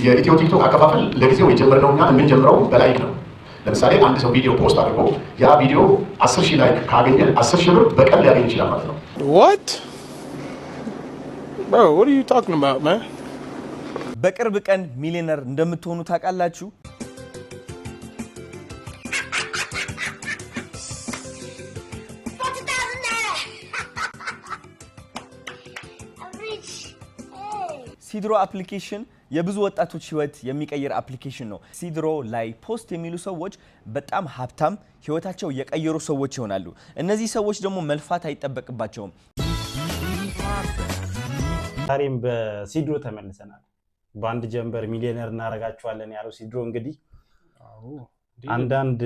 የኢትዮ ቲክቶክ አከፋፈል ለጊዜው የጀመርነው እኛ የምንጀምረው በ like ነው። ለምሳሌ አንድ ሰው ቪዲዮ post አድርጎ ያ ቪዲዮ 10,000 like ካገኘ 10,000 ብር በቀን ሊያገኝ ይችላል ማለት ነው። What? Bro, what are you talking about, man? በቅርብ ቀን ሚሊዮነር እንደምትሆኑ ታውቃላችሁ። 40,000 naira. I'm rich. Hey. ሲድሮ application የብዙ ወጣቶች ህይወት የሚቀይር application ነው። ሲድሮ ላይ post የሚሉ ሰዎች በጣም ሀብታም፣ ህይወታቸው የቀየሩ ሰዎች ይሆናሉ። እነዚህ ሰዎች ደግሞ መልፋት አይጠበቅባቸውም። ዛሬም በሲድሮ ተመልሰናል። በአንድ ጀንበር ሚሊዮነር እናደርጋችኋለን ያለው ሲድሮ እንግዲህ አንዳንድ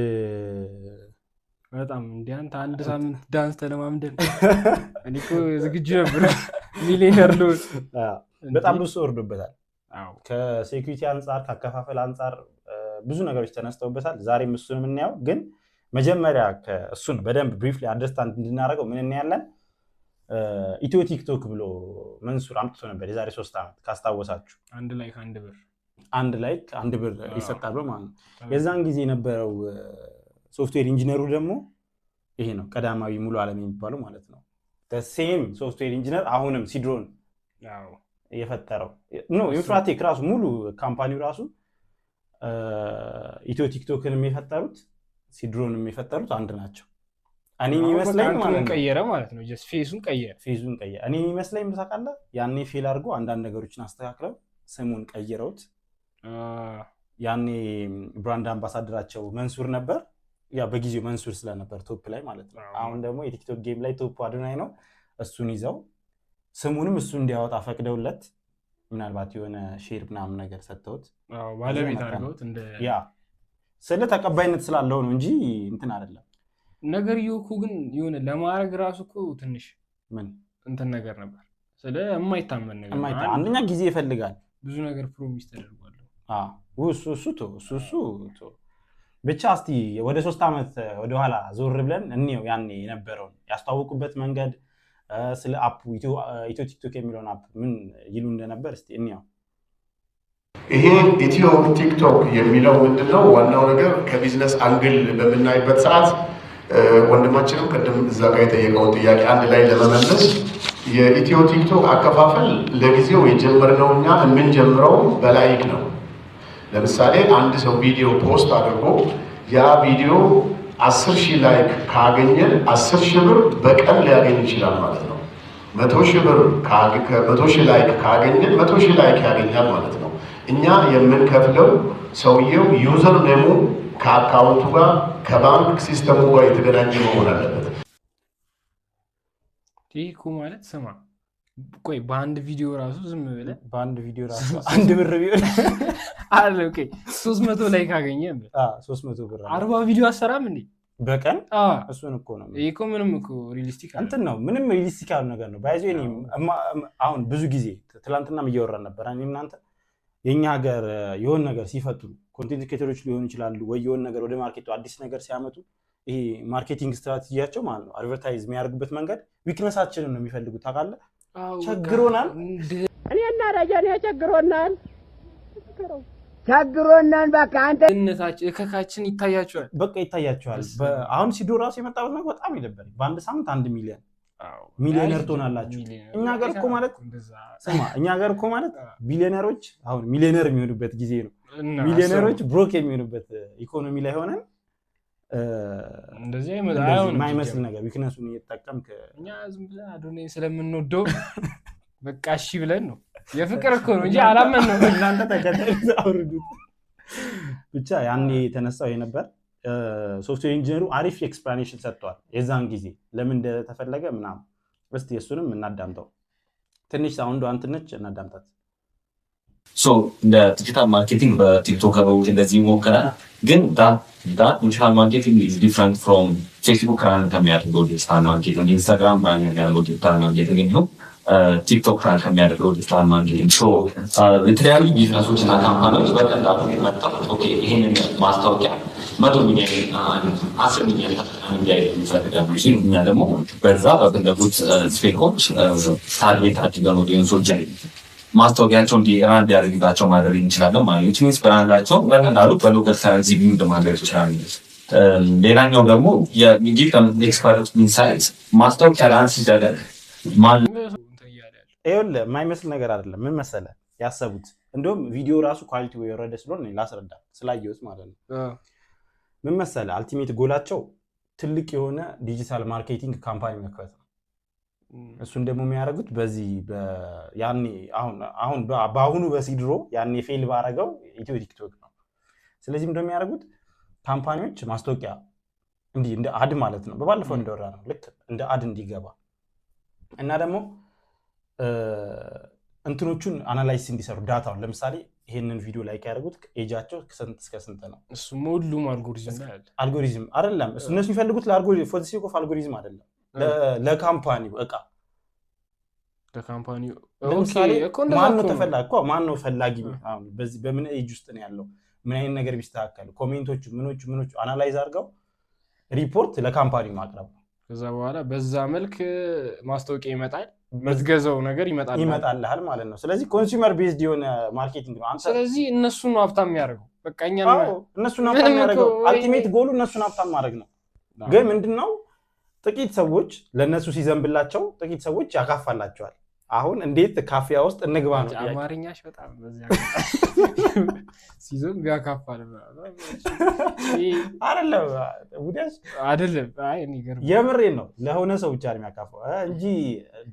በጣም እንደ አንተ አንድ ሳምንት ዳንስ ተለማምደን እኔ እኮ ዝግጁ ነበር ሚሊዮነር ልሆን። በጣም ብዙ ሰው ወርዶበታል። ከ security አንጻር፣ ከአከፋፈል አንጻር ብዙ ነገሮች ተነስተውበታል። ዛሬም እሱን የምናየው ግን መጀመሪያ እሱን በደንብ briefly understand እንድናደርገው ምን እናያለን? ኢትዮ ቲክቶክ ብሎ መንሱር አምጥቶ ነበር የዛሬ 3 ዓመት ካስታወሳችሁ። አንድ like አንድ ብር። አንድ like አንድ ብር ይሰጣል ብሎ ማለት ነው። የዛን ጊዜ የነበረው software engineer ኡ ደግሞ ይሄ ነው፣ ቀዳማዊ ሙሉ ዓለም የሚባለው ማለት ነው። Same software engineer አሁንም ሲድሮን የፈጠረው no ኢንፍራቴክ ራሱ ሙሉ company ው ራሱ ኢትዮ ቲክቶክንም የፈጠሩት ሲድሮንም የፈጠሩት አንድ ናቸው። እኔ የሚመስለኝ ማለት ነው ቀየረ ማለት ነው። Just face ኡን ቀየረ። Face ኡን ቀየረ። እኔ የሚመስለኝ ታውቃለህ፣ ያኔ fail አድርጎ አንዳንድ ነገሮችን አስተካክለው ስሙን ቀይረውት ያኔ brand ambassador ኣቸው መንሱር ነበር። ያ በጊዜው መንሱር ስለነበር top ላይ ማለት ነው። አሁን ደግሞ የቲክቶክ game ላይ top አዶናይ ነው። እሱን ይዘው ስሙንም እሱ እንዲያወጣ ፈቅደውለት ምናልባት የሆነ share ምናምን ነገር ሰጥተውት ባለቤት አድርገውት እንደ ያ ስለ ተቀባይነት ስላለው ነው እንጂ እንትን አይደለም። ነገርየው እኮ ግን የሆነ ለማድረግ ራሱ እኮ ትንሽ ምን እንትን ነገር ነበር፣ ስለ የማይታመን ነገር ነው። አንደኛ ጊዜ ይፈልጋል። ብዙ ነገር promise ተደርጓል። እሱ እሱ ተው፣ እሱ እሱ ተው። ብቻ እስቲ ወደ 3 ዓመት ወደኋላ ዞር ብለን እንየው ያኔ የነበረውን ያስተዋወቁበት መንገድ፣ ስለ app ኡ ኢትዮ ቲክቶክ የሚለውን app ምን ይሉ እንደነበር እስቲ እንየው። ይሄ ኢትዮ ቲክቶክ የሚለው ምንድን ነው? ዋናው ነገር ከ business angle በምናይበት ሰዓት ወንድማችንም ቅድም እዛ ጋር የጠየቀውን ጥያቄ አንድ ላይ ለመመለስ የኢትዮ ቲክቶክ አከፋፈል ለጊዜው የጀመርነው እኛ የምንጀምረው በ like ነው። ለምሳሌ አንድ ሰው ቪዲዮ post አድርጎ ያ ቪዲዮ 10,000 like ካገኘ 10,000 ብር በቀን ሊያገኝ ይችላል ማለት ነው። 100,000 ብር፣ 100,000 like ካገኘ 100,000 like ያገኛል ማለት ነው። እኛ የምንከፍለው ሰውየው user name ኡ ከ account ኡ ጋር ከባንክ system ኡ ጋር የተገናኘ መሆን አለበት። ይህ እኮ ማለት ስማ ቆይ በአንድ ቪዲዮ ራሱ ዝም ብለህ በአንድ ቪዲዮ ራሱ 1 ብር ቢሆን አለ okay 300 like ካገኘ 300 ብር አለ። 40 ቪዲዮ አሰራም እንዴ? በቀን እሱን እኮ ነው። ይህ እኮ ምንም እኮ realistic አይደለም። እንትን ነው፣ ምንም realistic ያሉ ነገር ነው። By the way አሁን ብዙ ጊዜ ትላንትናም እያወራን ነበር እኔ እናንተ የእኛ ሀገር የሆነ ነገር ሲፈጥሩ content creator ኦች ሊሆኑ ይችላሉ ወይ የሆነ ነገር ወደ market ኡ አዲስ ነገር ሲያመጡ ይሄ marketing strategy ያቸው ማለት ነው advertise የሚያደርጉበት መንገድ weakness ኣችንን ነው የሚፈልጉት ታውቃለህ። ቸግሮናል። እኔና ረጀኔ ቸግሮናል፣ ቸግሮናል። በቃ አንተ ድህነታችን እከካችን ይታያቸዋል። በቃ ይታያቸዋል። አሁን ሲዶ ራሱ የመጣበት ነገር በጣም ይደበረኝ። በአንድ ሳምንት 1 ሚሊዮን ሚሊዮነር ትሆናላችሁ። እኛ ሀገር እኮ ማለት ስማ፣ እኛ ሀገር እኮ ማለት ቢሊዮነሮች አሁን ሚሊዮነር የሚሆኑበት ጊዜ ነው። ሚሊዮነሮች broke የሚሆኑበት ኢኮኖሚ ላይ ሆነን እንደዚህ እንደዚህ አይሆንም። የማይመስል ነገር weakness ኡን እየተጠቀምክ እኛ ዝም ብለን አዶናይ ስለምንወደው በቃ እሺ ብለን ነው። የፍቅር እኮ ነው እንጂ አላመን ነው። እናንተ ተከተል አውርዱት። ብቻ ያኔ የተነሳው ይሄ ነበር። Software engineer ኡ አሪፍ explanation ሰጥቷል። የዛን ጊዜ ለምን እንደተፈለገ ምናምን። እስቲ እሱንም እናዳምጠው። ትንሽ sound ኡ አንትን ነች፣ እናዳምጣት። So እንደ digital marketing በቲክቶከሮች እንደዚህ ይሞከራል። ግን that digital marketing is different from ፌስቡክ run ከሚያደርገው digital marketing፣ ኢንስታግራም run ከሚያደርገው digital marketing እንዲሁም ቲክቶክ run ከሚያደርገው digital marketing። So የተለያዩ ቢዝነሶች እና company ዎች በቀላሉ መጥተው okay ይሄንን ማስታወቂያ 100 ሚሊዮን፣ 10 ሚሊዮን ተጠቃሚ እንዲያይ ይፈልጋሉ ሲሉ እኛ ደግሞ በዛ በፈለጉት spec ኦች target አድርገን audience ኦችን ማስታወቂያቸው run እንዲያደርግላቸው ማድረግ እንችላለን ማለት ነው። Which means brand ኣቸው በቀላሉ በ local currency build ማድረግ ይችላሉ። ሌላኛው ደግሞ የ give expert insight ማስታወቂያ run ሲደረግ ማን እንትን እያለ ያለው ይኸውልህ የማይመስል ነገር አይደለም። ምን መሰለህ ያሰቡት፣ እንደውም ቪዲዮ ራሱ quality የወረደ ስለሆነ እኔ ላስረዳ ስላየሁት ማለት ነው። ምን መሰለህ፣ ultimate goal ኣቸው ትልቅ የሆነ digital marketing company መክፈት ነው። እሱን ደግሞ የሚያደርጉት በዚህ ያኔ አሁን በአሁኑ በሲድሮ ያኔ fail ባረገው ኢትዮ ቲክቶክ ነው። ስለዚህ ምንድነው የሚያደርጉት፣ company ዎች ማስታወቂያ እንዲህ እንደ ad ማለት ነው። በባለፈው እንደወራ ነው፣ ልክ እንደ ad እንዲገባ እና ደግሞ እንትኖቹን analyze እንዲሰሩ data ውን፣ ለምሳሌ ይሄንን ቪዲዮ like ያደርጉት age ኣቸው ከስንት እስከ ስንት ነው። እሱም ሁሉም አልጎሪዝም ላይ አለ። አልጎሪዝም አይደለም እነሱ የሚፈልጉት፣ for sake of algorithm አይደለም፣ ለ company ው እቃ። ለ company ው። ለምሳሌ እኮ እንደዛ ማን ነው እኮ ነው። ተፈላጊ እኮ፣ ማን ነው ፈላጊ፣ አሁን በዚህ በምን ኤጅ ውስጥ ነው ያለው፣ ምን አይነት ነገር ቢስተካከል፣ comment ኦቹ ምኖቹ ምኖቹ analyze አድርገው ሪፖርት ለ company ማቅረብ ነው። ከዛ በኋላ በዛ መልክ ማስታወቂያ ይመጣል፣ መዝገዘው ነገር ይመጣል። ይመጣልሃል ማለት ነው። ስለዚህ consumer based የሆነ marketing ነው አንተ። ስለዚህ እነሱን ነው ሀብታም የሚያደርገው። በቃ እኛን አዎ፣ እነሱን ሀብታም ምንም እኮ የሚያደርገው ultimate goal ኡ እነሱን ሀብታም ማድረግ ነው። ግን ምንድነው፣ ጥቂት ሰዎች ለእነሱ ሲዘንብላቸው ጥቂት ሰዎች ያካፋላቸዋል። አሁን እንዴት ካፊያ ውስጥ እንግባ ነው ጥያቄ። አማርኛሽ በጣም በዚያ ሲዞን ቢያካፋል አይደለም ውዲያስ? አይደለም። አይ እኔ ገርሞኝ። የምሬን ነው። ለሆነ ሰው ብቻ ነው የሚያካፋው እንጂ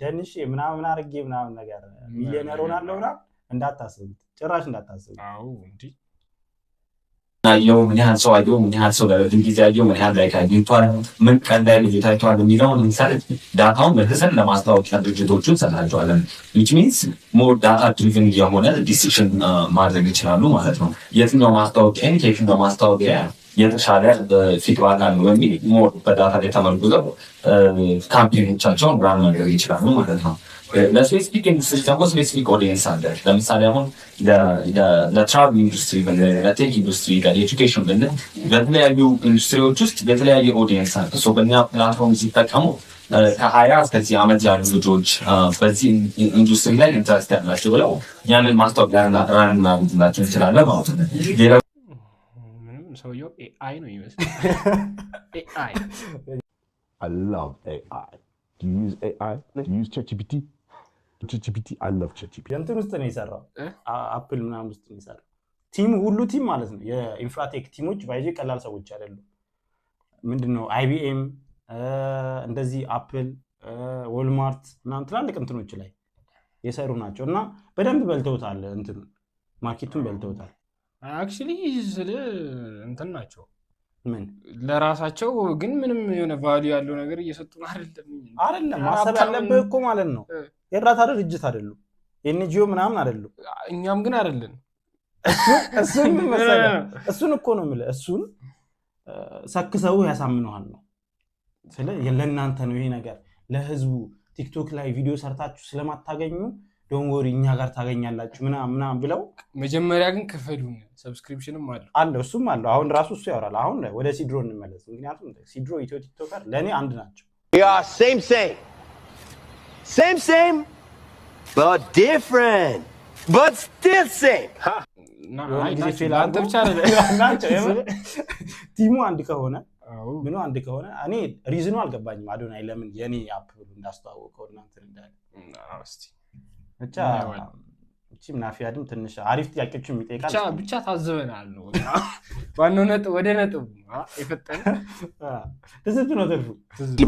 ደንሼ ምናምን አድርጌ ምናምን ነገር ሚሊዮነር ሆናለሁ ምናምን እንዳታስቡት፣ ጭራሽ እንዳታስቡት። አዎ እንዲህ አየው፣ ምን ያህል ሰው አየው፣ ምን ያህል ሰው ለረጅም ጊዜ አየው፣ ምን ያህል like አግኝቷል፣ ምን ቀን ላይ ልዩ ታይቷል የሚለውን insight data ውን መልሰን ለማስታወቂያ ድርጅቶቹ እንሰጣቸዋለን። Which means more data driven የሆነ decision ማድረግ ይችላሉ ማለት ነው። የትኛው ማስታወቂያ ከየትኛው ማስታወቂያ የተሻለ feedback አለው በሚል more በ data ላይ ተመርኩዘው campaign ኦቻቸውን run ማድረግ ይችላሉ ማለት ነው። ለ specific industry ደግሞ specific audience አለ። ለምሳሌ አሁን ለ travel industry ብንል፣ ለ tech industry፣ ለ education ብንል በተለያዩ ኢንዱስትሪዎች ውስጥ የተለያየ audience አለ። So በእኛ platform ሲጠቀሙ ከ20 እስከዚህ ዓመት ያሉ ልጆች በዚህ ኢንዱስትሪ ላይ interest ያላቸው ብለው ያንን ማስታወቂያ run እናደርግላቸው እንችላለን ማለት ነው። ሌላው ምንም ሰውየው AI ነው ይመስል AI። I love AI. Do you use AI? Do you use ChatGPT? ChatGPT, I love ChatGPT. እንትን ውስጥ ነው የሰራው። እ? አፕል ምናምን ውስጥ ነው የሰራው team ሁሉ team ማለት ነው። የኢንፍራቴክ team ኦች ባይዜ ቀላል ሰዎች አይደሉም። ምንድነው አይቢኤም እንደዚህ አፕል፣ ወልማርት ምናምን ትላልቅ እንትኖች ላይ የሰሩ ናቸው እና በደንብ በልተውታል፣ እንትኑ market ኡን በልተውታል። Actually ስለ እንትን ናቸው። ምን? ለራሳቸው ግን ምንም የሆነ value ያለው ነገር እየሰጡን አይደለም። አይደለም፣ ማሰብ ሀብታም ያለብህ እኮ ማለት ነው የእርዳታ ድርጅት አይደሉም፣ NGO ምናምን አይደሉም። እኛም ግን አይደለን። እሱን ምን መሰለህ፣ እሱን እኮ ነው የምልህ። እሱን ሰክሰው ያሳምነዋል ነው ስለ ለእናንተ ነው ይሄ ነገር፣ ለህዝቡ ቲክቶክ ላይ ቪዲዮ ሰርታችሁ ስለማታገኙ don't worry እኛ ጋር ታገኛላችሁ ምናምን ምናምን ብለው። መጀመሪያ ግን ክፈሉን፣ subscription ም አለው። አለው፣ እሱም አለው። አሁን ራሱ እሱ ያወራል። አሁን ወደ ሲድሮ እንመለስ። ምክንያቱም ሲድሮ ኢትዮ ቲክቶከር ለእኔ አንድ ናቸው። We are same, same. Same, same, but different. But still same. እና የሆነ አይ ጊዜ ናቸው፣ fail ለአንተ አድርጎ ብቻ አይደለም። ናቸው። የምር team ኡ አንድ ከሆነ አዎ። ምኑ አንድ ከሆነ እኔ reason ኡ አልገባኝም። አዶናይ ለምን የኔ app ብሎ እንዳስተዋወቀው እናንትን እንዳለ። አዎ፣ እስቲ ብቻ እናየዋለን። እቺም ናፊያድም ትንሽ አሪፍ ጥያቄዎችን የሚጠይቃል። ብቻ ብቻ ታዝበናል ነው ዋናው ነጥብ። ወደ ነጥቡ የፈጠነ ትዝብት ነው ትርፉ።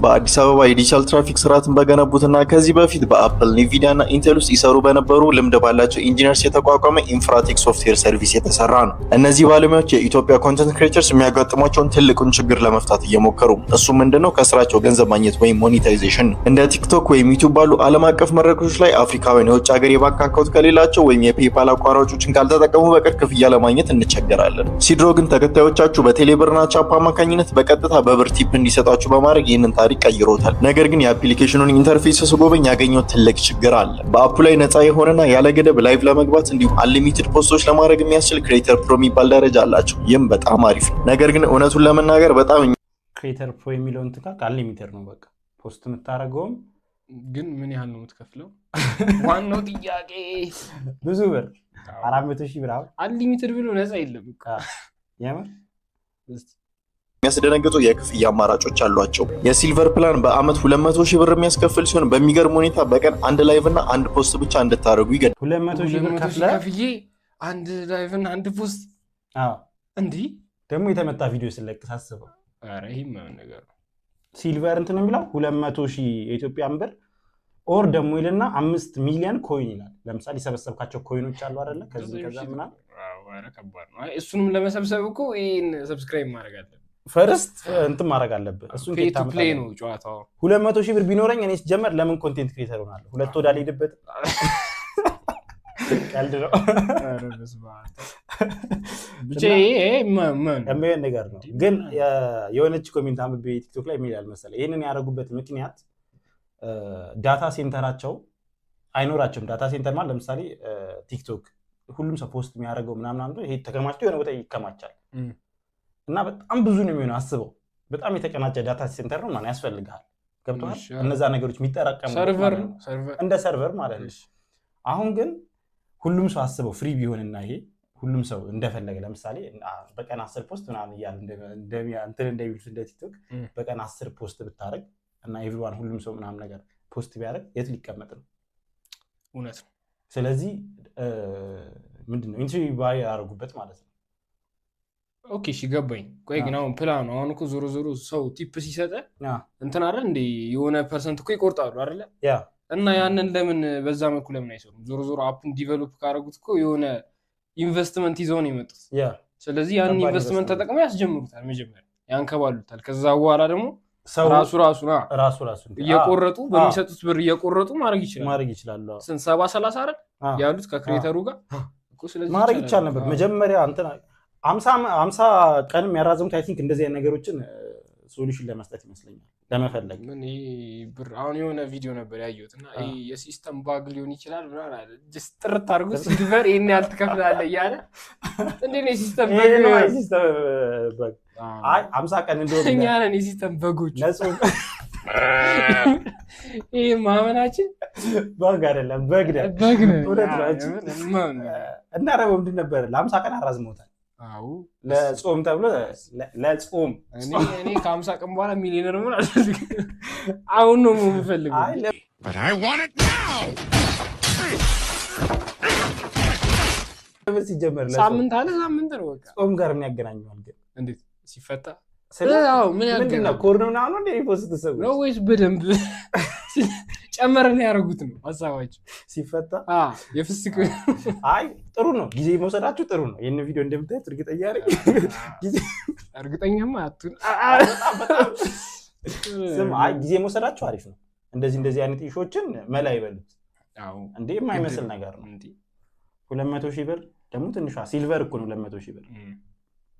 በአዲስ አበባ የዲጂታል ትራፊክ ስርዓትን በገነቡትና ከዚህ በፊት በአፕል፣ ኒቪዲያ እና ኢንቴል ውስጥ ይሰሩ በነበሩ ልምድ ባላቸው engineers የተቋቋመ ኢንፍራቴክ ሶፍትዌር ሰርቪስ የተሰራ ነው። እነዚህ ባለሙያዎች የኢትዮጵያ content creators የሚያጋጥሟቸውን ትልቁን ችግር ለመፍታት እየሞከሩ፣ እሱ ምንድነው? ከስራቸው ገንዘብ ማግኘት ወይም monetization ነው። እንደ ቲክቶክ ወይም ዩቲዩብ ባሉ ዓለም አቀፍ መድረኮች ላይ አፍሪካውያን የውጭ ሀገር የባንክ account ከሌላቸው ወይም የፔፓል አቋራጮችን ካልተጠቀሙ በቀር ክፍያ ለማግኘት እንቸገራለን። ሲድሮ ግን ተከታዮቻችሁ በቴሌብርና ቻፓ አማካኝነት በቀጥታ በብር tip እንዲሰጣችሁ በማድረግ ይህንን ታሪክ ቀይሮታል። ነገር ግን የ application ኑን interface ስጎበኝ ያገኘው ትልቅ ችግር አለ። በ app ኡ ላይ ነፃ የሆነና ያለ ገደብ live ለመግባት እንዲሁም unlimited post ኦች ለማድረግ የሚያስችል creator pro የሚባል ደረጃ አላቸው። ይህም በጣም አሪፍ ነው። ነገር ግን እውነቱን ለመናገር በጣም Creator pro የሚለውን ትካክ unlimited ነው በቃ post የምታደርገውም። ግን ምን ያህል ነው የምትከፍለው? ዋናው ጥያቄ። ብዙ ብር፣ 400,000 ብር አሁን። Unlimited ብሎ ነፃ የለም እኮ። የምር። የሚያስደነግጡ የክፍያ አማራጮች አሏቸው። የ silver plan በአመት 200 ሺህ ብር የሚያስከፍል ሲሆን በሚገርም ሁኔታ በቀን አንድ live እና አንድ post ብቻ እንድታደርጉ ይገድዳል። 200,000 ብር 200,000 ከፍለህ ከፍዬ አንድ live እና አንድ post? አዎ። እንዲህ። ደግሞ የተመታ ቪዲዮ ስለቅ ሳስበው። ኧረ ይሄ የማይሆን ነገር ነው። Silver እንትን የሚለው 200,000 የኢትዮጵያን ብር or ደግሞ ይልና 5 ሚሊዮን coin ይላል። ለምሳሌ የሰበሰብካቸው coin ኦች አሉ አይደለ? ከዚህ ከዛ ምናምን። አዎ፣ ኧረ ከባድ ነው። አይ እሱንም ለመሰብሰብ እኮ ይሄን subscribe ማድረግ አለብን። First እንትን ማድረግ አለብህ። እሱን Pay to play ነው ጨዋታው። 200,000 ብር ቢኖረኝ እኔ ሲጀመር ለምን content creator ሆናለሁ? ሁለት ወዳ ልሄድበት፣ ቀልድ ነው። ኧረ በስመ አብ። ብቻ ይሄ የማይሆን የማይሆን ነገር ነው። ግን የሆነች comment አንብቤ ቲክቶክ ላይ ምን ይላል መሰለህ? ይህንን ያደረጉበት ምክንያት data center ኣቸው አይኖራቸውም። Data center ማለት ለምሳሌ ቲክቶክ ሁሉም ሰው post የሚያደርገው ምናምን ይሄ ተከማችቶ የሆነ ቦታ ይከማቻል እና በጣም ብዙ ነው የሚሆነው። አስበው፣ በጣም የተቀናጀ data center ነው ማለት ያስፈልግሃል። ገብቶሃል? እነዛ ነገሮች የሚጠራቀሙ Server ነው server። እንደ server ማለት ነው። አሁን ግን ሁሉም ሰው አስበው free ቢሆንና ይሄ ሁሉም ሰው እንደፈለገ ለምሳሌ በቀን 10 post ምናምን እያሉ እንትን እንደሚሉት እንደ ቲክቶክ በቀን 10 post ብታደርግ እና everyone ሁሉም ሰው ምናምን ነገር post ቢያደርግ የት ሊቀመጥ ነው? እውነት ነው። ስለዚህ ምንድን ነው entry buy ያደርጉበት ማለት ነው። Okay እሺ ገባኝ። ቆይ ግን አሁን ፕላኑ አሁን እኮ ዞሮ ዞሮ ሰው tip ሲሰጠ እንትን አይደል እንዴ የሆነ percent እኮ ይቆርጣሉ አይደለ? Yeah። እና ያንን ለምን በዛ መልኩ ለምን አይሰሩም? ዞሮ ዞሮ app ኡን develop ካደረጉት እኮ የሆነ ኢንቨስትመንት ይዘው ነው የመጡት። ስለዚህ ያንን ከባድ ኢንቨስትመንት ኢንቨስትመንት ተጠቅመው ያስጀምሩታል። መጀመሪያ ያንከባሉታል። ከዛ በኋላ ደግሞ ሰው ራሱ ራሱ ና ራሱ ራሱ እየቆረጡ በሚሰጡት ብር እየቆረጡ ማድረግ ይችላል። ማድረግ ይችላሉ። ስንት 70-30 አይደል ያሉት ከ creator ኡ ጋር እኮ። ስለዚህ ማድረግ ይቻል ነበር። አዎ። መጀመሪያ እንትን 50 ቀን የሚያራዝሙት I think እንደዚህ አይነት ነገሮችን solution ለመስጠት ይመስለኛል፣ ለመፈለግ። ምን ይሄ ብር አሁን የሆነ ቪዲዮ ነበር ያየሁት እና ይሄ የ system bug ሊሆን ይችላል ምናምን አለ። Just ጥርት አድርጎ silver ይሄን ያህል ትከፍላለህ እያለ እንዴት ነው የ system bug ይሄ ነው ነው? የ system bug። አይ 50 ቀን እንደውም እኛ ነን የ system bug ኦች። ለጾም ይሄ ማመናችን Bug አይደለም በግ ነን። በግ ነን። እውነት ነው። አንቺ የማይሆን ነገር። እና ደግሞ ምንድን ነበር ለ50 ቀን አራዝመውታል። አዎ። ለጾም ተብሎ ለጾም። እኔ ከ50 ቀን በኋላ ሚሊዮነር መሆን አልፈልግም። አሁን ነው የምፈልገው። አይ But I want it now! ለምን ሲጀመር ለጾም ሳምንት አለ፣ ሳምንት ነው በቃ። ጾም ጋር ምን ያገናኘዋል ግን? እንዴት ሲፈታ ስለ አዎ፣ ምን ምንድን ነው ያገናኘዋል? Corn ምናምን ነው የሚ post ሰዎች ነው ወይስ በደንብ ጨመረን ያደረጉት ነው ሀሳባቸው? ሲፈታ የፍስክ አይ ጥሩ ነው፣ ጊዜ መውሰዳችሁ ጥሩ ነው። ይህን ቪዲዮ እንደምታዩት እርግጠኛ ነኝ። ጊዜ እርግጠኛማ አትሁን። በጣም በጣም ስም አይ ጊዜ መውሰዳችሁ አሪፍ ነው። እንደዚህ እንደዚህ አይነት issue ዎችን መላ ይበሉት። እንዴ የማይመስል ነገር ነው። 200,000 ብር ደግሞ ትንሿ silver እኮ ነው 200,000 ብር።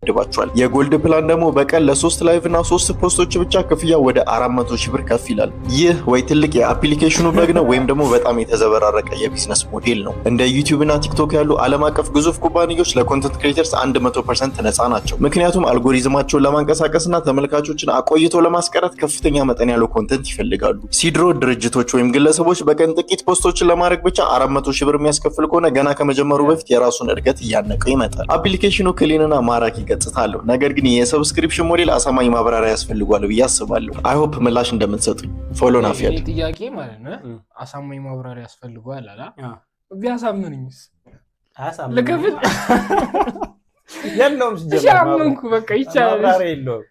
ይገድባቸዋል። የ gold plan ደግሞ በቀን ለሶስት live እና ሶስት post ኦች ብቻ ክፍያ ወደ 400 ሺህ ብር ከፍ ይላል። ይህ ወይ ትልቅ የ application ኑ bug ነው ወይም ደግሞ በጣም የተዘበራረቀ የ business model ነው። እንደ ዩቲዩብ እና ቲክቶክ ያሉ ዓለም አቀፍ ግዙፍ ኩባንያዎች ለ content creators 100% ነፃ ናቸው። ምክንያቱም አልጎሪዝማቸውን ለማንቀሳቀስ እና ተመልካቾችን አቆይቶ ለማስቀረት ከፍተኛ መጠን ያለው content ይፈልጋሉ። ሲድሮ ድርጅቶች ወይም ግለሰቦች በቀን ጥቂት post ኦችን ለማድረግ ብቻ 400 ሺህ ብር የሚያስከፍል ከሆነ ገና ከመጀመሩ በፊት የራሱን እድገት እያነቀው ይመጣል። Application ኑ clean ና ማራኪ ገጽታ አለው። ነገር ግን የ subscription model አሳማኝ ማብራሪያ ያስፈልጓል ብዬ አስባለሁ። I hope ምላሽ እንደምትሰጡኝ። Follow ናፊያል። የኔ ጥያቄ ማለት ነው አሳማኝ ማብራሪያ ያስፈልገዋል አላ፣ ቢያሳምንኝስ አያሳምንም። ልከፍል? የለውም እሺ ሲጀመር አመንኩ በቃ ይቻላል። ማብራሪያ የለውም።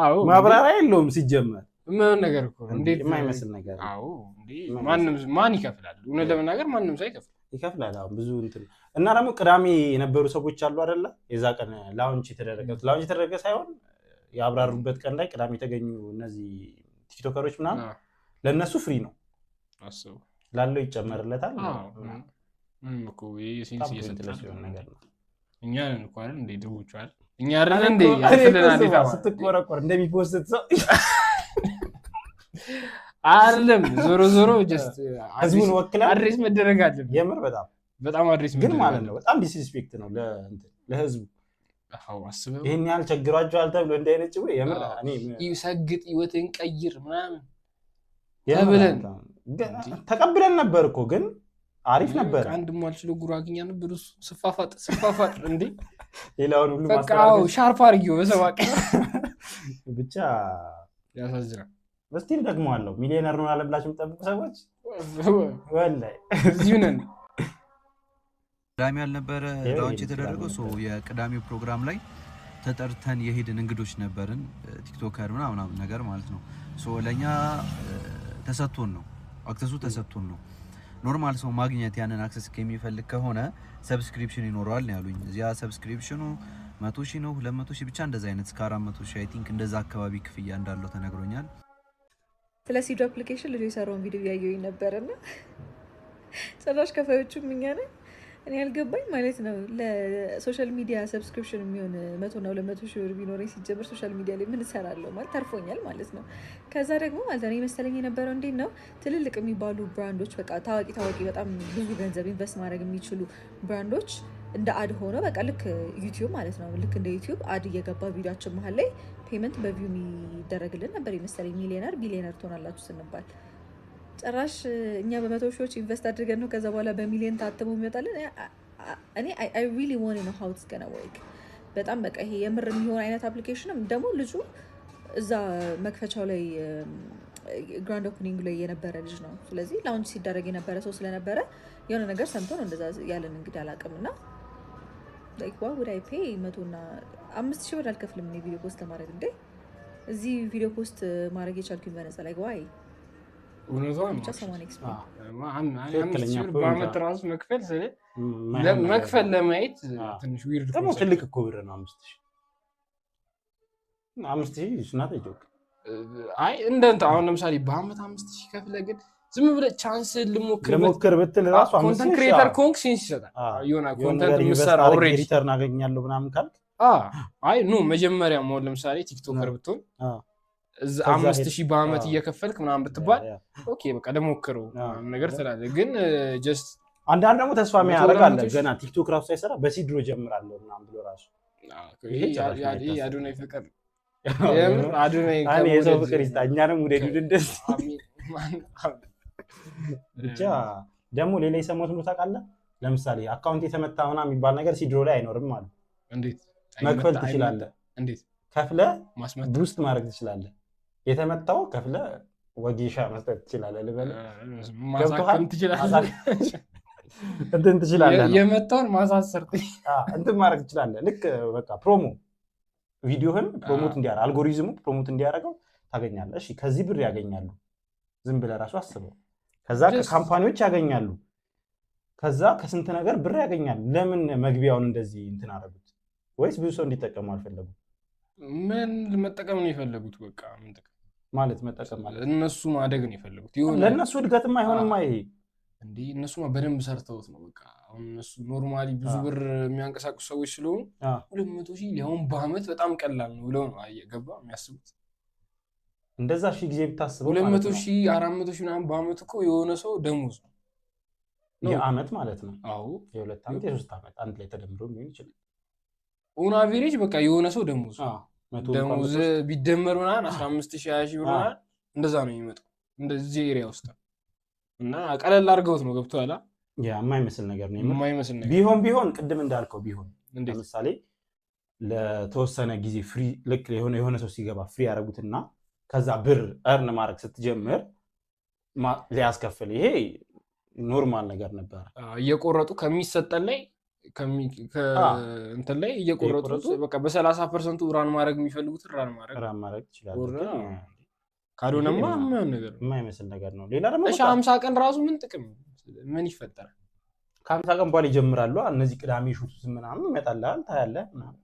አዎ። ማብራሪያ የለውም ሲጀመር። ምን ነገር እኮ ነው። እንዴት የማይመስል ነገር ነው። አዎ እንዴ ማንም ማን ይከፍላል? እውነት ለመናገር ማንም ሰው ይከፍላል። ይከፍላል። አሁን ብዙ እንትን እና ደግሞ ቅዳሜ የነበሩ ሰዎች አሉ አይደለ? የዛ ቀን launch የተደረገ ሳይሆን ያብራሩበት ቀን ላይ ቅዳሜ የተገኙ እነዚህ ቲክቶከሮች ምናምን ለእነሱ free ነው። አስቡ። ላለው ይጨመርለታል። አዎ፣ ምንም እኮ ይሄ sense በጣም እየሰጠ pointless የሆነ ነገር ነው። እኛ ነን እኮ አይደል እንዴ ድሆቹ አይደል እኛ አይደል እንዴ እኔ እኮ ያልፍልናል ስማ፣ የተባለው። ስትቆረቆር እንደሚ post ሰው አይደለም፣ ዞሮ ዞሮ just ህዝቡን ወክለን Address መደረግ አለበት። የምር በጣም በጣም address ግን መደረግ ማለት ነው አለበት። በጣም disrespect ነው ለእንትን ለህዝቡ። አዎ አስበው። ይሄን ያህል ቸግሯቸዋል ተብሎ እንዲህ አይነት ጭዌ የምር እኔ ይሰግጥ ህይወትን ቀይር ምናምን የምር ተብለን በጣም ተቀብለን ነበር እኮ ግን አሪፍ ነበር። አንድ ማልችለው ጉራግኛ ነበር እሱ ስፋፋጥ ስፋፋጥ እንዴ ሌላውን ሁሉ በቃ አዎ sharp አድርጊው በሰባቅ ብቻ ያሳዝናል። እስቲል ደግሞ አለው ሚሊዮነር ነው አለ ብላችሁ የምትጠብቁ ሰዎች ወላሂ እዚሁ ነን። ቅዳሜ ያልነበረ launch የተደረገው so የቅዳሜው ፕሮግራም ላይ ተጠርተን የሄድን እንግዶች ነበርን፣ TikToker ምናምን ነገር ማለት ነው። So ለኛ ተሰጥቶን ነው access ኡ ተሰጥቶን ነው። Normal ሰው ማግኘት ያንን access ከሚፈልግ ከሆነ subscription ይኖረዋል ነው ያሉኝ። እዚያ subscription ኑ 100,000 ነው 200,000 ብቻ እንደዛ አይነት እስከ 400,000 I think እንደዛ አካባቢ ክፍያ እንዳለው ተነግሮኛል። ስለ ሲድሮ application ልጁ የሰራውን ቪዲዮ እያየሁኝ ነበርና ጭራሽ ከፋዮቹም እኛ ነን። እኔ ያልገባኝ ማለት ነው ለ social media subscription የሚሆን 100,000 እና 200,000 ብር ቢኖረኝ ሲጀምር social media ላይ ምን እሰራለሁ ማለት ተርፎኛል ማለት ነው። ከዛ ደግሞ ማለት ነው የመሰለኝ የነበረው እንዴት ነው ትልልቅ የሚባሉ brand ኦች በቃ ታዋቂ ታዋቂ በጣም ብዙ ገንዘብ invest ማድረግ የሚችሉ brand ኦች እንደ ad ሆኖ በቃ ልክ ዩቲዩብ ማለት ነው ልክ እንደ ዩቲዩብ ad እየገባ ቪዲዮችን መሀል ላይ payment በ view የሚደረግልን ነበር የመሰለኝ። Millionaire billionaire ትሆናላችሁ ስንባል ጭራሽ እኛ በመቶ ሺዎች invest አድርገን ነው ከዛ በኋላ በሚሊዮን ታትሞ የሚወጣልን። እኔ I really wanna know how it's gonna work። በጣም በቃ ይሄ የምር የሚሆን አይነት application ም ደግሞ ልጁ እዛ መክፈቻው ላይ grand opening ላይ የነበረ ልጅ ነው። ስለዚህ launch ሲደረግ የነበረ ሰው ስለነበረ የሆነ ነገር ሰምቶ ነው እንደዛ ያለን። እንግዲህ አላውቅም እና like why would I pay 105,000 ብር አልከፍልም እኔ ቪዲዮ post ለማድረግ። እንዴ እዚህ ቪዲዮ post ማድረግ የቻልኩኝ በነፃ like why? እውነቷን ብቻ ሰማን explain 5,000 ብር በአመት ራሱ መክፈል ስለ መክፈል ለማየት ትንሽ weird ደግሞ ትልቅ እኮ ብር ነው። 5,000 5,000 not joke። አይ እንደ እንትን አሁን ለምሳሌ በአመት 5,000 ከፍለህ ግን ዝም ብለህ chance ልሞክር ልሞክር ብትል ራሱ content creator ከሆንክ sense ይሰጣል። የሆነ content የምትሰራ already return አገኛለሁ ምናምን ካልክ አይ no መጀመሪያ መሆን ለምሳሌ TikToker ብትሆን እዛ 5,000 በአመት እየከፈልክ ምናምን ብትባል okay በቃ ልሞክረው ምናምን ነገር ትላለህ። ግን just አንዳንድ ደግሞ ተስፋ የሚያደርግ አለ። ገና ቲክቶክ ራሱ ሳይሰራ በሲድሮ ጀምራለሁ ምናምን ብሎ ራሱ ይሄ የአዶናይ ፍቅር የምር አዶናይ የሰው ፍቅር ይስጣ፣ እኛንም ውደዱን እንደዚህ። ብቻ ደግሞ ሌላ የሰማሁት ነው ታውቃለህ። ለምሳሌ account የተመታ ምናምን የሚባል ነገር ሲድሮ ላይ አይኖርም አሉ። እንዴት መክፈል ትችላለህ? እንዴት ከፍለህ boost ማድረግ ትችላለህ። የተመታው ከፍለህ ወጌሻ መስጠት ትችላለህ ልበል፣ ማሳከም ትችላለህ፣ እንትን ትችላለህ፣ የመታውን ማሳሰር እንትን ማድረግ ትችላለህ። ልክ በቃ promo ቪዲዮህን promote እንዲያደርግ algorithm ኡ promote እንዲያደርገው ታገኛለህ። እሺ ከዚህ ብር ያገኛሉ። ዝም ብለህ ራሱ አስበው። ከዛ ከ company ዎች ያገኛሉ። ከዛ ከስንት ነገር ብር ያገኛሉ። ለምን መግቢያውን እንደዚህ እንትን አደረጉት? ወይስ ብዙ ሰው እንዲጠቀሙ አልፈለጉም? ምን መጠቀም ነው የፈለጉት? በቃ ምን ጥቅም ማለት መጠቀም ማለት እነሱ ማደግ ነው የፈለጉት። የሆነ ለእነሱ እድገትም አይሆንማ ይሄ። እንዴ እነሱማ በደንብ ሰርተውት ነው። በቃ አሁን እነሱ normally ብዙ ብር የሚያንቀሳቅሱ ሰዎች ስለሆኑ 200,000 ሊያውም በአመት በጣም ቀላል ነው ብለው ነው አየህ ገባ የሚያስቡት። እንደዛ ሺህ ጊዜ ብታስበው 200,000 400,000 ምናምን በአመት እኮ የሆነ ሰው ደሞዝ ነው የአመት ማለት ነው። አዎ የ2 ዓመት የ3 ዓመት አንድ ላይ ተደምሮ ሊሆን ይችላል። On average በቃ የሆነ ሰው ደሞዝ ደሞዝ ቢደመር ምናምን 15,000 20,000 ብር ምናምን እንደዛ ነው የሚመጣው እንደዚህ area ውስጥ እና ቀለል አድርገውት ነው ገብቶሃል። ያ የማይመስል ነገር ነው። የማይመስል ነገር ቢሆን ቅድም እንዳልከው ቢሆን ለምሳሌ ለተወሰነ ጊዜ free ልክ የሆነ ሰው ሲገባ free ያደረጉትና ከዛ ብር earn ማድረግ ስትጀምር ሊያስከፍል ይሄ normal ነገር ነበር። እየቆረጡ ከሚሰጠን ላይ እንትን ላይ እየቆረጡ በቃ በ30% run ማድረግ የሚፈልጉትን run ማድረግ ይችላል። ካልሆነማ የማይሆን ነገር ነው፣ የማይመስል ነገር ነው። ሌላ ደግሞ እሺ 50 ቀን ራሱ ምን ጥቅም ምን ይፈጠራል? ከ50 ቀን በኋላ ይጀምራሉ። እነዚህ ቅዳሜ shoot ምናምን ይመጣልሃል፣ ታያለህ ምናምን።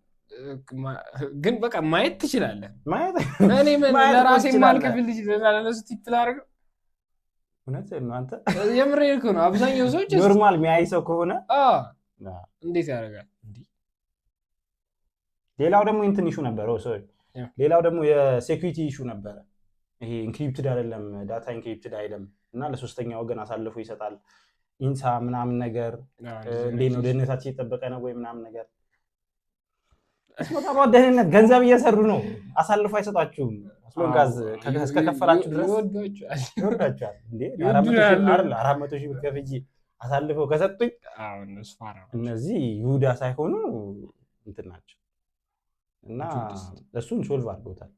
ግን በቃ ማየት ትችላለህ። ማየት እኔ ምን ለራሴ ማልከፍል ልጅ ለነሱ tip ላድርገው? እውነት ነው። አንተ የምሬን እኮ ነው። አብዛኛው ሰው normal የሚያይ ሰው ከሆነ እንዴት ያደርጋል? ሌላው ደግሞ እንትን issue ነበረ። Sorry፣ ሌላው ደግሞ የ security issue ነበረ። ይሄ encrypted አይደለም፣ data encrypted አይደለም እና ለሶስተኛ ወገን አሳልፎ ይሰጣል። ኢንሳ ምናምን ነገር እንዴት ነው ደህንነታችን የጠበቀ ነው ወይ ምናምን ነገር። እስመጣ ደህንነት ገንዘብ እየሰሩ ነው። አሳልፎ አይሰጣችሁም። As long as እስከከፈላችሁ ድረስ ይወዳችኋል። እንዴ 400 ሺህ ብር ከፍዬ አሳልፈው ከሰጡኝ እነዚህ ይሁዳ ሳይሆኑ እንትን ናቸው። እና እሱን solve አድርገውታል።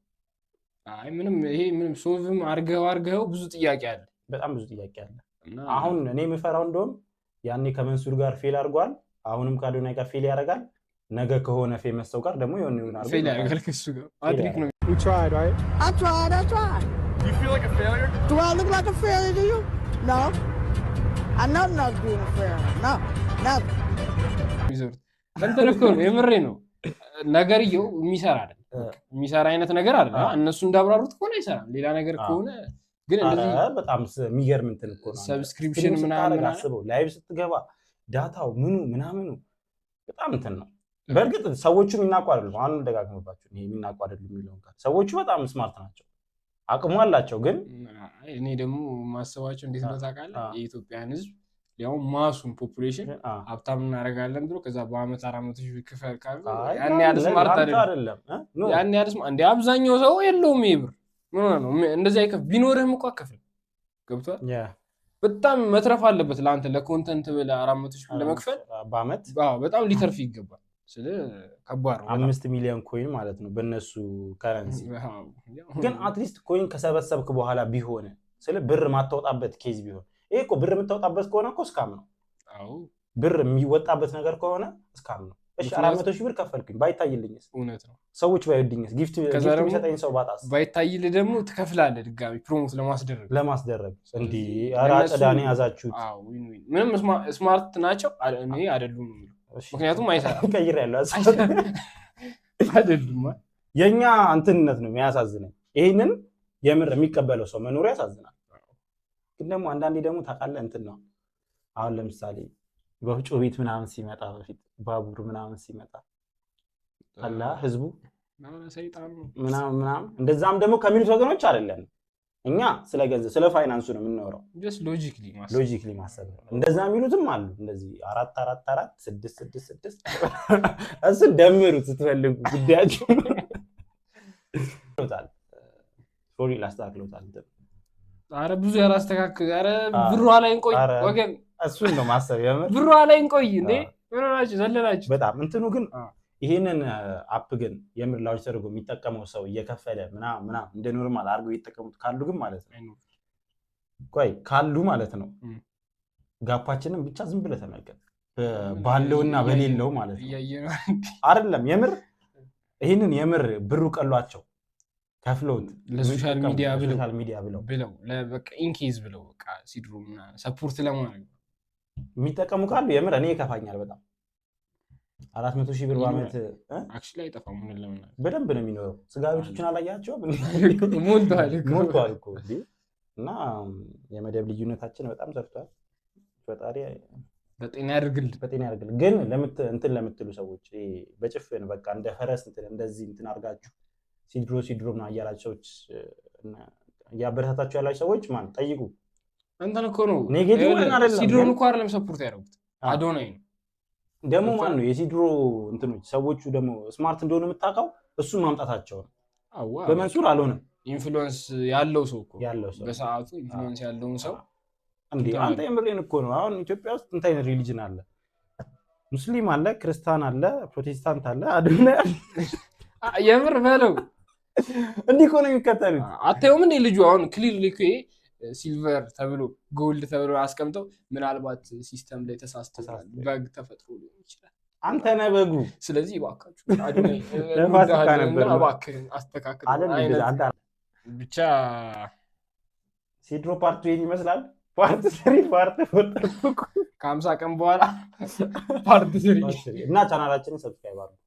አይ ምንም ይሄ ምንም solve ም አድርገው ብዙ ጥያቄ አለ፣ በጣም ብዙ ጥያቄ አለ። አሁን እኔ የምፈራው እንደውም ያኔ ከመንሱር ጋር fail አድርጓል፣ አሁንም ከአዶናይ ጋር fail ያደርጋል። ነገ ከሆነ famous ሰው ጋር ደግሞ የሆነ ይሆናል fail ያደርጋል ከሱ ጋር አድሪክ ነው። You tried, right? I tried, I tried. You feel like a failure? Do I look like a failure to you? No. I know not being a failure. No, never. እንትን እኮ ነው የምሬ ነው። ነገርየው የሚሰራ አይደለም፣ የሚሰራ አይነት ነገር አይደለም። እነሱ እንዳብራሩት ከሆነ አይሰራም። ሌላ ነገር ከሆነ ግን እንደዚህ በጣም የሚገርም እንትን እኮ ነው። Subscription ምናምን አስበው፣ live ስትገባ data ው ምኑ ምናምኑ በጣም እንትን ነው። በእርግጥ ሰዎቹ የሚናቁ አይደሉም። አሁን ደጋግመባቸው ይሄ የሚናቁ አይደሉም የሚለውን ቃል ሰዎቹ በጣም smart ናቸው፣ አቅሙ አላቸው። ግን እኔ ደግሞ ማሰባቸው እንዴት ነው ታውቃለህ? የኢትዮጵያን ሕዝብ ያው mass ኡን population ሀብታም እናደርጋለን ብሎ ከዛ በአመት 400 ሺህ ክፈል ካሉ ያን ያህል smart አይደለም። ያን ያህል smart እንደ አብዛኛው ሰው የለውም ይሄ ብር። ምን ሆነህ ነው እንደዚህ አይከፍ ቢኖርህም እኮ አከፍልም። ገብቶሃል? በጣም መትረፍ አለበት ለአንተ ለ content ብለህ 400 ሺህ ለመክፈል በአመት በጣም ሊተርፍ ይገባል። ስለ ከባድ ነው። 5 ሚሊዮን coin ማለት ነው በእነሱ currency። ግን at least coin ከሰበሰብክ በኋላ ቢሆን ስለ ብር ማታወጣበት case ቢሆን ይሄ እኮ ብር የምታወጣበት ከሆነ እኮ scam ነው። አዎ ብር የሚወጣበት ነገር ከሆነ scam ነው። እሺ 400 ሺህ ብር ከፈልኩኝ ባይታይልኝስ? እውነት ነው። ሰዎች ባይወድኝስ? Gift የሚሰጠኝ ሰው ባጣስ? ባይታይልህ ደግሞ ትከፍላለህ ድጋሚ promote ለማስደረግ እንዴ ኧረ አጸዳኔ ያዛችሁት። አዎ win win። ምንም smart ናቸው እኔ አይደሉም ነው የሚለው። ምክንያቱም አይሰራም። ቀይሬያለሁ አይደሉም። የኛ እንትንነት ነው የሚያሳዝነኝ። ይሄንን የምር የሚቀበለው ሰው መኖሩ ያሳዝናል። ግን ደግሞ አንዳንዴ ደግሞ ታውቃለህ እንትን ነው። አሁን ለምሳሌ ወፍጮ ቤት ምናምን ሲመጣ በፊት ባቡር ምናምን ሲመጣ አላ ህዝቡ ምናምን ምናምን እንደዛም ደግሞ ከሚሉት ወገኖች አይደለም። እኛ ስለ ገንዘብ ስለ ፋይናንሱ ነው የምናወራው። Just logically ማሰብ ነው። እንደዛ የሚሉትም አሉ። እንደዚህ 4 4 4 6 6 6 እሱን ደምሩት ስትፈልጉ ጉዳያችሁ ይወጣል። Sorry ላስተካክለውታል። አረ ብዙ ያላስተካክል። አረ ብሯ ላይ እንቆይ ወገን፣ እሱን ነው ማሰብ የምር ብሯ ላይ እንቆይ እንዴ። ምን ሆናችሁ ዘለላችሁ? በጣም እንትኑ ግን ይሄንን app ግን የምር launch ተደርጎ የሚጠቀመው ሰው እየከፈለ ምናምን ምናምን እንደ normal አድርገው እየተጠቀሙት ካሉ ግን ማለት ነው ቆይ ካሉ ማለት ነው gap ኣችንን ብቻ ዝም ብለህ ተመልከት፣ ባለውና በሌለው ማለት ነው። አይደለም የምር ይሄንን የምር ብሩ ቀሏቸው ከፍለውት ለ social media ብለው ብለው ለበቃ in case ብለው በቃ ሲድሮ ምናምን support ለማድረግ የሚጠቀሙ ካሉ የምር እኔ ይከፋኛል በጣም። 400 ሺህ ብር በአመት Actually አይጠፋም። ምን ለምን በደንብ ነው የሚኖረው። ስጋ ቤቶችን አላያቸውም? ሞልቷል እኮ። እና የመደብ ልዩነታችን በጣም ሰፍቷል። ፈጣሪ በጤና ያድርግልን፣ በጤና ያድርግልን። ግን እንትን ለምትሉ ሰዎች በጭፍን በቃ እንደ ፈረስ እንትን እንደዚህ እንትን አድርጋችሁ ሲድሮ ሲድሮ ምናምን እያላችሁ ሰዎች እያበረታታችሁ ያላችሁ ሰዎች ማን ጠይቁ። እንትን እኮ ነው Negative አይደለም። ሲድሮን እኮ አይደለም support ያደረጉት አዶናይ ነው። ደግሞ ማን ነው የሲድሮ እንትኖች ሰዎቹ ደግሞ smart እንደሆኑ የምታውቀው እሱን ማምጣታቸው ነው። በመንሱር አልሆነም። Influence ያለው ሰው እኮ ያለው ሰው በሰዓቱ influence ያለውን ሰው እንዴ አንተ የምሬን እኮ ነው። አሁን ኢትዮጵያ ውስጥ እንትን አይነት religion አለ፣ ሙስሊም አለ፣ ክርስቲያን አለ፣ ፕሮቴስታንት አለ፣ አዶናይ አለ። የምር በለው እንዲህ እኮ ነው የሚከተሉት። አታየውም እንዴ ልጁ አሁን clearly እኮ silver ተብሎ gold ተብሎ አስቀምጠው ምናልባት system ላይ ተሳስቶ bug ተፈጥሮ ሊሆን ይችላል። አንተ ነህ በጉ። ስለዚህ እባካችሁ አዶናይ እባክህን አስተካክል ብቻ። ሲድሮ part ይሄን ይመስላል። Part 3 part 4 ጠብቁ። ከ50 ቀን በኋላ part 3 እና ቻናላችንን subscribe አድርጉ።